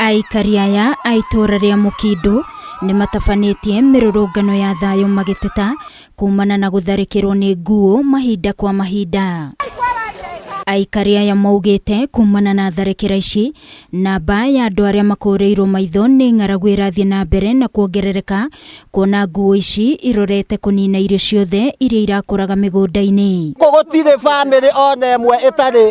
Aikari aya a itũũra rĩa Mũkindũ nĩ matabanĩtie mĩrũrũngano ya thayũ magĩteta kumana na gũtharĩkĩrwo nĩ nguũ mahinda kwa mahinda. Aikari aya maugĩte kumana na tharĩkĩra ici, namba ya andũ arĩa makũrĩirwo maitho nĩ ng'aragu ĩrathiĩ na mbere na kuongerereka kuona nguũ ici irorete kũnina irio ciothe iria irakũraga mĩgũnda-inĩ. Gũtirĩ bamĩrĩ ona ĩmwe ĩtarĩ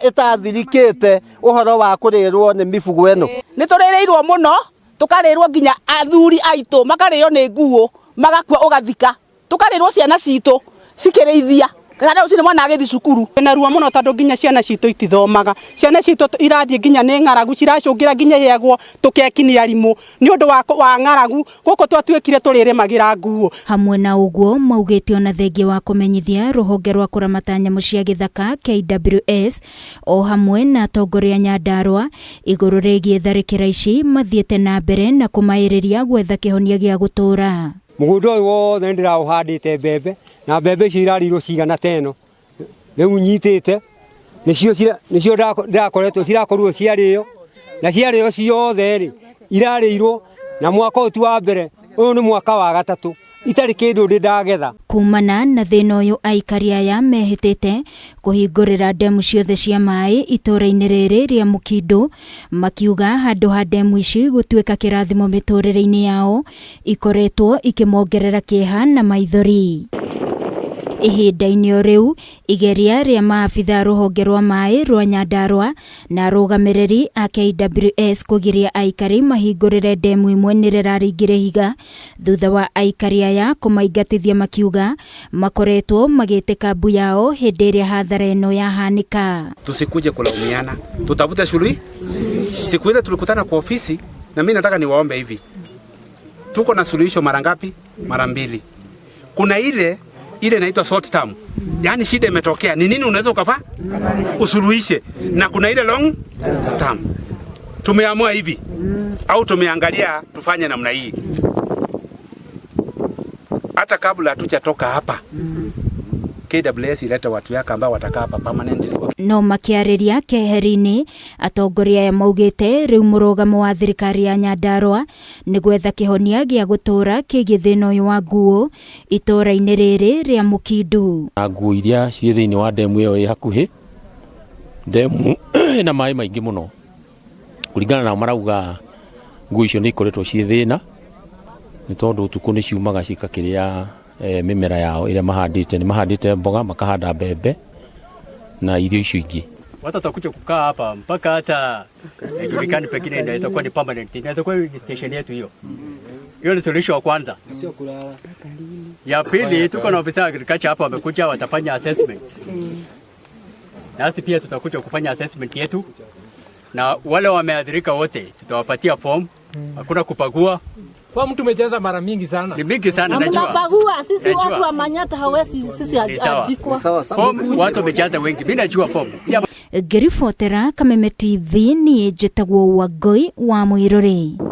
ĩtathirikĩte ũhoro wa kũrĩrwo nĩ mĩbugu ĩno. Nĩ tũrĩrĩirwo mũno, tũkarĩrwo nginya athuri aitũ makarĩo nĩ nguũ, magakua ũgathika, tũkarĩrwo ciana citũ cikĩrĩithia kana rũcinĩ mwana agĩthiĩ cukuru. Na ruo mũno tondũ nginya ciana citũ itithomaga, ciana citũ irathiĩ nginya nĩ ng'aragu, ciracũngĩra nginya iheagwo tũkeki nĩ arimũ nĩ ũndũ wa ng'aragu. Gũkũ twatuĩkire tũrĩrĩmagĩra nguo. Hamwe na ũguo maugĩte ona thengia wa kũmenyithia rũhonge rwa kũramata nyamũ cia gĩthaka KWS o hamwe na atongoria a Nyandarua igũrũ rĩgiĩ tharĩkĩra ici mathiĩte na mbere na kũmaĩrĩria gwetha kĩhonia gĩa gũtũũra. Mũgũnda ũyũ wothe nĩ ndĩraũhandĩte mbembe na mbembe icio irarĩirwo cigana ta ĩno rĩu nyitĩte nĩcio nĩcio ndĩrakoretwo cirakorirwo ciarĩo na ciarĩo ciothe rĩ irarĩirwo na mwaka ũyũ ti wa mbere ũyũ nĩ mwaka wa gatatũ itarĩ kĩndũ ndĩ ndagetha. Kumana na thĩna ũyũ aikari aya mehĩtĩte kũhingũrĩra ndemu ciothe cia maĩ itũũra-inĩ rĩrĩ rĩa Mũkindũ makiuga handũ ha ndemu ici gũtuĩka kĩrathimo mĩtũrĩre-inĩ yao ikoretwo ikĩmongerera kĩeha na maithori. Ihinda-inĩ o rĩu igeria rĩa maabitha rũhonge rwa maĩ rwa Nyandarua na arũgamĩrĩri a KWS kũgiria aikari mahingũrĩre ndemu imwe nĩ rĩraringire ihiga thutha wa aikari aya kũmaingatithia makiuga makoretwo magĩtĩka mbu yao hĩndĩ ĩrĩa hathara ĩno yahanĩka. Tusikuje kulaumiana, tutafute suluhi. Siku ile tulikutana kwa ofisi, na mimi nataka niwaombe hivi, tuko na suluhisho mara ngapi? Mara mbili. Kuna ile ile inaitwa short term, yaani shida imetokea, ni nini unaweza ukafaa usuluhishe, na kuna ile long term. Tumeamua hivi au tumeangalia tufanye namna hii, hata kabla hatujatoka hapa KWS ilete watu yake ambao watakaa hapa permanently. No makĩarĩria keheri-inĩ atongoria aya maugĩte rĩu mũrũgamo wa thirikari ya Nyandarua nĩ gwetha kĩhonia gĩa gũtũũra kĩgiĩ thĩna ũyũ wa nguũ itũũra-inĩ rĩrĩ rĩa Mũkindu. Na nguo iria ciĩ thĩinĩ wa ndemu ĩyo ĩ hakuhĩ, ndemu ĩna maĩ maingĩ mũno kũringana nao marauga nguo icio nĩ ikoretwo ciĩ thĩna nĩ tondũ ũtukũ nĩ ciumaga cikakĩrĩa mĩmera yao ĩrĩa mahandĩte. Nĩ mahandĩte mboga, makahanda mbembe na irio icio ingĩ. Watu watakuja kukaa hapa mpaka hata haijulikani, pengine inaweza kuwa ni permanent, inaweza kuwa ni station yetu hiyo. Hiyo ni solution ya kwanza. Ya pili, tuko na ofisa agriculture hapa wamekuja, watafanya assessment. Nasi pia tutakuja kufanya assessment yetu, na wale wameathirika wote tutawapatia form. Hakuna kupagua. Form tumejaza mara mingi sana. Ni mingi sana najua. Mnapagua sisi Najua. Watu wa Manyata hawezi sisi Ni sawa. ajikwa. Form watu wamejaza wengi. Mimi najua form. Si Ngĩribotera Kameme TV niĩ njĩtagwo Wangũi wa Mwĩrũrĩ.